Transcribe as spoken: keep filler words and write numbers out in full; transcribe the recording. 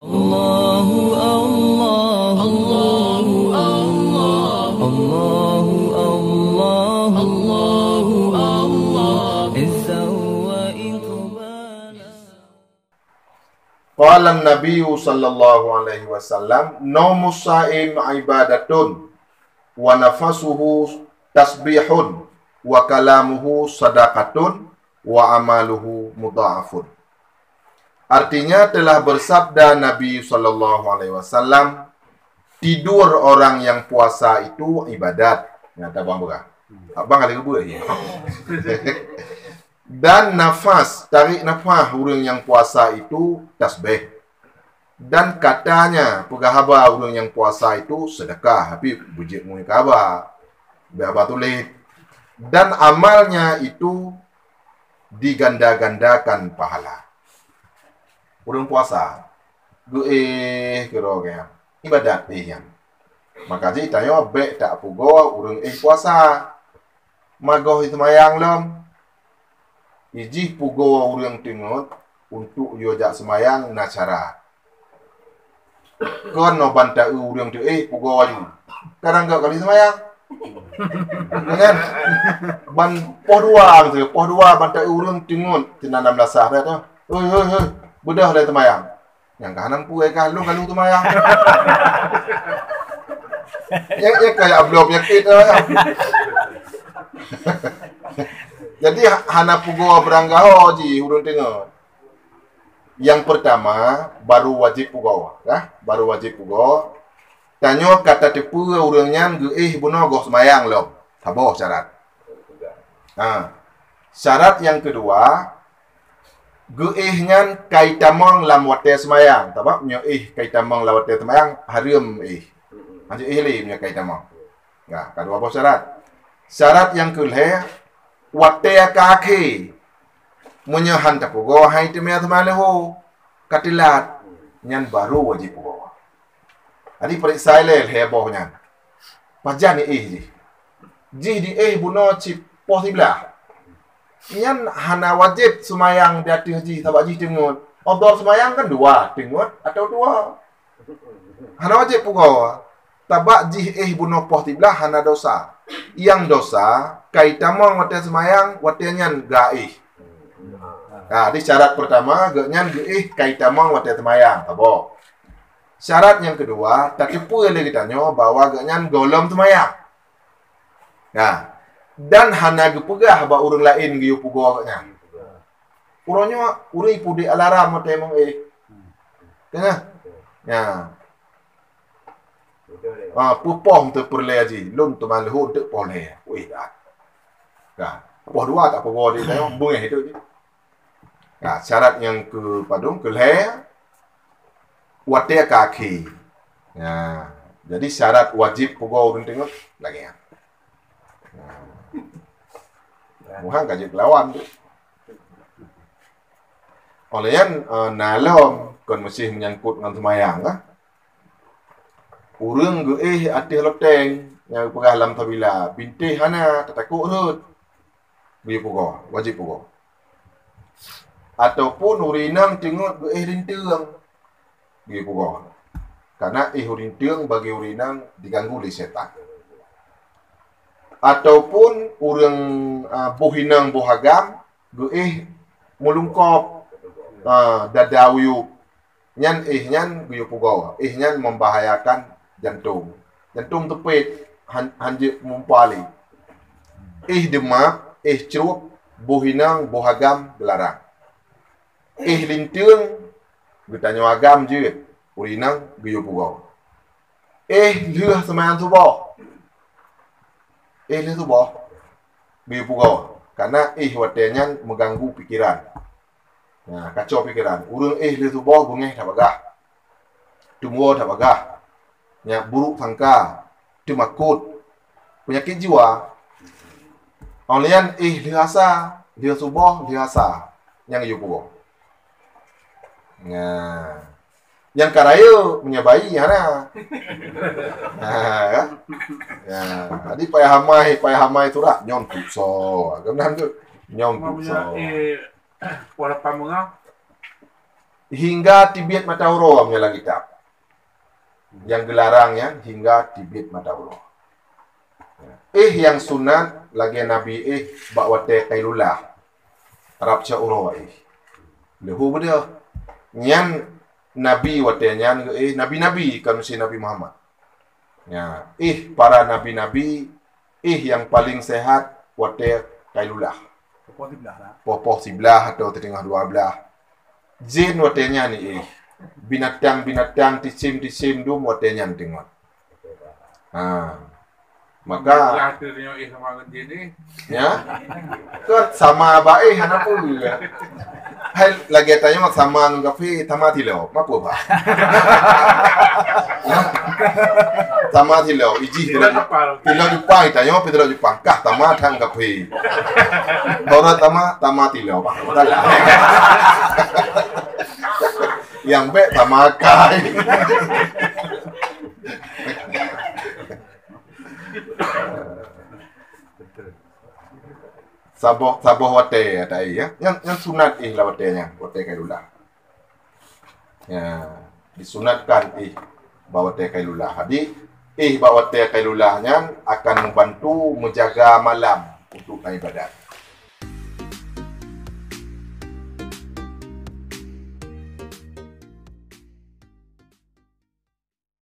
Allahu Allah, Allahu Allah, Allahu Allah, Allahu Allah, izzan wa iqbala. Qala an-Nabiyyu sallallahu alaihi wasallam, "Naumus shaim ibadatun, wa nafasuhu tasbihun, wa kalamuhu sadaqatun, wa amaluhu mudha'afun." Artinya, telah bersabda Nabi sallallahu alaihi wasallam, "Tidur orang yang puasa itu ibadat." Nyata bang berah. Abang ada kebut ya. Dan nafas, tarik nafas ureuëng nyang puasa itu tasbih. Dan katanya, peugah haba ureuëng nyang puasa itu sedekah, tapi beujeuet ngon haba, beu haba tuléh. Dan amalnya itu diganda-gandakan pahala. Ureuëng puasa, geuéh keudroe nyan, ibadat éh nyan. Maka jih tanyoe bék tapeugoe ureuëng éh puasa. Magoh seumayang lom, ijih pugoe ureuëng teungeut untuk yue jak seumayang na syarat. Kon noe ban ta-eu ureuëng teuéh pugoe aju. Kadang gak kali seumayang. Kan? Ban poh dua misalnya, poh dua ban ta-eu ureuëng teungeut sinan lam lasah dah tu. Hoi, hoi, hoi, beudôh lé seumayang. Nyang ka hana peue ka lôn ka lôn seumayang. Ya, ya kaya bloe penyakit tu. Jadi ha-, hana pugoe beuranggaho jih ureuëng teungeut. Yang pertama, baru wajib pugoe, ya. Baru wajib pugoe. Tanyoe ka tateupeue ureuëng nyan geuéh bunoe goh seumayang lom. Saboh syarat. Ha. Syarat nyang keudua, geuéh nyan ka itamong lam watée seumayang. Sabab nyoe éh ka itamong lam watée seumayang, hareuem éh. Hanjeuet éh lé nyoe ka itamong. Nah, ka dua boh syarat. Syarat nyang keulhée, watée ka akhé. Meunyoe han tapeugoe hai teumé seumayang leuhô, ka teulat, nyan baru wajéb pugoe. Jadi peuriksa ilée lhée boh nyan. Pajan éh jih? Jih diéh bunoe cit poh siblaih. Nyan hana wajéb seumayang di ateueh jih sabab jih teungeut. Odor seumayang kan dua, teungeut atau dua. Hana wajéb pugoe. Sabab jih éh bunoe poh siblaih hana dosa. Nyang dosa, ka itamong watée seumayang, watée nyan geuéh. Nah, di syarat pertama, geuh nyan geuéh ka itamong watée seumayang, saboh. Syarat nyang keudua, tateupeue lé geutanyoe bahwa geuh nyan gohlom seumayang. Nah, dan hana geupeugah bak ureuëng laén geuyue pugoe geuh nyan. Uroe nyoe ureuëng ipudek alarm watée mong éh. Tengah. Ya. Ah, peupoh teu peureulée jih, lôn teuma leuhô teuk poh lhée. Wéh, dah. Dah. Poh dua tak peugoe di tanyoe, beungéh itu jih. Nah, syarat nyang keu padum, keu lhée, watée ka akhé. Nah, jadi syarat wajéb pugoe ureuëng teungeut lagée nyan. Nah. Muhang ka jeuet keu lawan tu. Óh lheueh nyan, eh, na lom kon meuséh meunyangkot ngon seumayang lah. Ureuëng geuéh ateueh loteng nyang geupeugah lam sabila, bintéh hana, tatakot rhot. Geuyue pugoe, wajéb pugoe. Ataupun ureuëng inong teungeut geuéh linteung, geuyue pugoe. Karena éh ureuëng inong bagi ureuëng inong diganggu lé syaitan. Ataupun ureuëng, ah, boh inong boh agam geuéh meulungkop, ah, dada uyueb. Nyan éh nyan geuyue pugoe, éh nyan membahayakan jantung. Jantung teupet, han, han jeuet meumpa lé. Éh deumab, éh crueb, boh inong, boh agam geularang. Éh linteung, geutanyoe agam jeuet, ureuëng inong geuyue pugoe. Éh lheueh seumayang suboh. Éh lheueh suboh, geuyue pugoe. Karena éh watée nyan meuganggu pikeran. Nah, kacau pikeran. Ureuëng éh lheueh suboh beungéh that bagah. Teumeurôh that bagah. Nyan buruk sangka, teumakot, peunyakét jiwa. Óh lheueh nyan éh lheueh asa, lheueh suboh, lheueh asa. Nyang geuyue pugoe. Nah. Nyang ka rayeuk meunyoe bayi hana. Ha, ya. Ya, jadi payah amai, payah amai surat nyoe tukso. Keunan tu nyoe tukso. Eh, walaupun bunga. Hingga teubiet mata uroe meunyoe lam kitab. Nyang geularang nyan hingga teubiet mata uroe. Éh nyang sunat lagée Nabi éh bak watée qailulah. Rab cok uroe éh. Leuhô beudôh. Nyan Nabi watée nyan geuéh, nabi-nabi kon si Nabi Muhammad. Ya, éh para nabi-nabi, éh nyang paleng seuhat watée qailulah. Poh-poh siblaih lah. Poh-poh siblaih atau teungoh dua blaih. Jén watée nyan éh. Binatang-binatang, tisim-tisim dum watée nyan teungoh. Ha. Maka lah tu tengok éh sama ngon jén ni. Ya. Kan sama baéh hana peue. Hai lagée tanyoe sama ngon kafé, sama tilo. Apa bah? Sama tilo, iji tilo. Tilo Jepang, tanyoe pi tilo Jepang. Kah sama thang kafé. Orang sama, sama tilo. Bah, betul lah. Yang baik sama kai. Saboh, saboh watée ata éh, ya. Nyang, nyang sunat éh lah watée nyan, watée qailulah. Ya, disunatkan éh bak watée qailulah. Jadi, éh bak watée qailulah nyan akan membantu menjaga malam untuk ibadat.